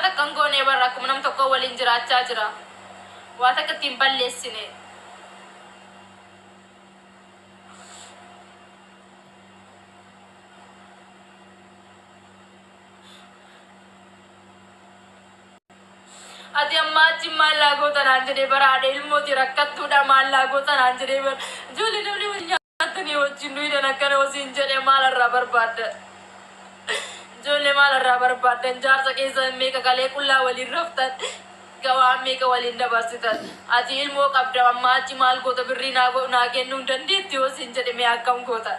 Takka hin goone barra, akkuma nam tokko waliin jiraachaa jira. Waa takka ittiin balleessine. Ati ammaa achi maal laa goota naan jedhee bara, haadha ilmooti rakkattuudha, maal laa goota naan jedhee bara. Ijoollee namni wal nyaatanii wajjin duyidan akkana wasiin jedhee, maal irraa barbaaddan? Ijoollee maal irraa barbaaddan? Jaarsa keessa meeqa kalee qullaa waliin raftan? Gawaa meeqa waliin dabarsitan? Ati ilmoo qabda, ammaa achi maal goota? Birrii naa kennuu hin dandeetti yoo siin jedhe, mee akkam goota?